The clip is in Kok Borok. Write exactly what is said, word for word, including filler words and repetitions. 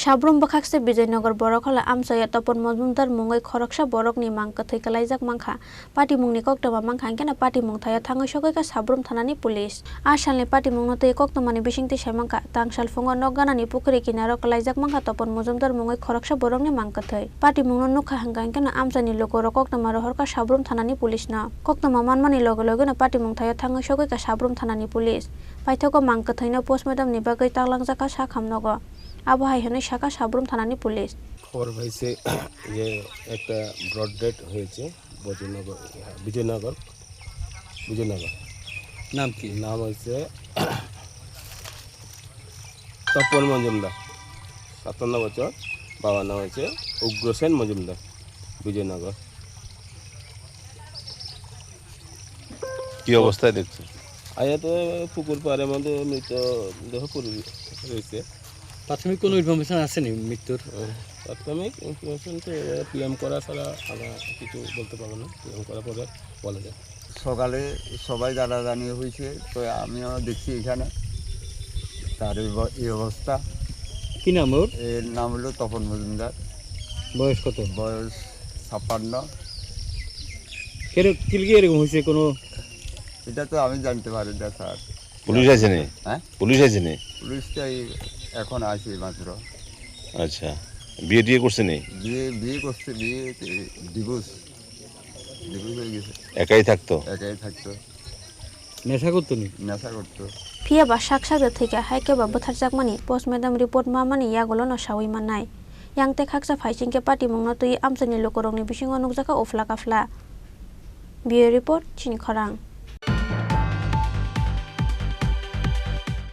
Sabrum bwkhakse Bijoynagar Borokhola amchaya Topon Mojumdar mungwi khoroksa borokni mang kwthwi kwlaijak mankha. Patimungni koktwma mankha hwnkhe no patimung thaio thangwi sogwikha Sabrum thanani police. A salni patimungno twi koktwmani bisingtwi sai mankha, tangsal phungo nok ganani pukhuri kinaro kwlaijak mankha Topon Mojumdar mungwi khoroksa borokni mang kwthwi. Patimungno nukha hwnkha hwnkhe no amchaini lukurok koktwma rohorkha Sabrum thanani police no. Koktwma manmani loge loge no patimung thaio thangwi sogwikha Sabrum thanani police. Paithago mang kwthwino postmortem ni bagwi tanglangjak kha sakham nogo. Abo hai hwnwi sakha Sabrum thanani police. খবর পাইছে যে একটা broad death হয়েছে বজনগর, বিজয়নগর, বিজয়নগর। নাম কি? নাম হচ্ছে তপন মজুমদার, সাতান্ন বছর। বাবার নাম হচ্ছে উগ্রসেন মজুমদার, বিজয়নগর। কি অবস্থায় দেখছো? আয়া তো পুকুর পাড়ের মধ্যে মৃত দেহ পড়ে রয়েছে। প্রাথমিক কোনো ইনফরমেশন আসেনি মৃত্যুর? আহ, প্রাথমিক ইনফরমেশন তো পিএম করা ছাড়া আমরা কিছু বলতে পারবো না। পিএম করার পরে বলা যায়। সকালে সবাই জানাজানি হয়েছে, তো আমিও দেখছি এখানে তার এই ব-, এই অবস্থা। কি নাম ওর? এর নাম হলো তপন মজুমদার। বয়স কত? বয়স ছাপ্পান্ন। কেন, কি লিগে এরকম হয়েছে কোনো? এটা তো আমি জানতে পারি না, স্যার। পুলিশ আইছে নি? হ্যাঁ? পুলিশ আইছে নি? পুলিশ তো এই এখন আসে মাত্র। আচ্ছা, বিয়ে টিয়ে করছে নি? বিয়ে, বিয়ে করছে, বিয়ে, ডিভোর্স, ডিভোর্স হয়ে গেছে। একাই থাকতো? একাই থাকতো। নেশা করতো নি? নেশা করতো। Phiya ba sak sakjak thwikha, hai khe ba bwtharjakmani postmortem report mamani yagulono saui mannai. Yang tei khaksa phaising khe patimungno twi amchaini lukurokni bisingo nukjakha uphla kaphla. Bureau report, Chini Khorang.